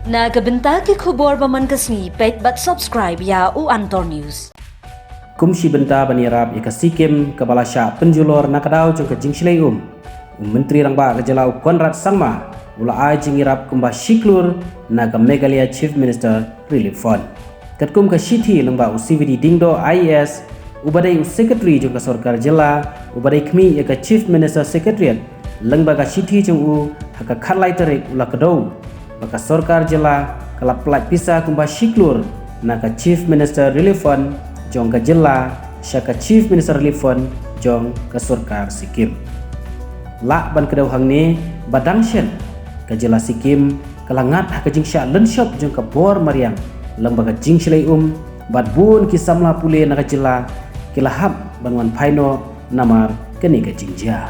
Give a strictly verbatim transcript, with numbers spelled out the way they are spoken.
Na ka bynta ki khubor ba man ka sngi, peit bad subscribe ïa u Antor News. Kum shi bynta ban ïarap ïa ka Sikkim kaba la shah pynjulor na ka daw jong ka jingshlei um, u Myntri Rangbah ka jylla u Conrad Sangma u la ai jingïarap kumba shi klur na ka Meghalaya Chief Minister Relief Fund. Katkum ka shithi lyngba u C V D Diengdoh I A S, uba dei u Secretary jong ka sorkar jylla, uba dei khmih ïa ka Chief Minister Secretariat, lyngba ka shithi jong u ha ka khatlai tarik u la kdew ba ka sorkar jylla ka la pynlait pisa kumba shi klur na ka Chief Minister Relief Fund jong ka jylla sha ka Chief Minister Relief Fund jong ka sorkar Sikkim. Lah ban kdew hangne ba dang shen ka jylla Sikkim ka la ngat ha ka jingshah lynshop jong ka bor mariang lyngba ka jingshlei um, bad bun ki samla pule na ka jylla ki la hap ban wan phai noh namar kane ka jingjia.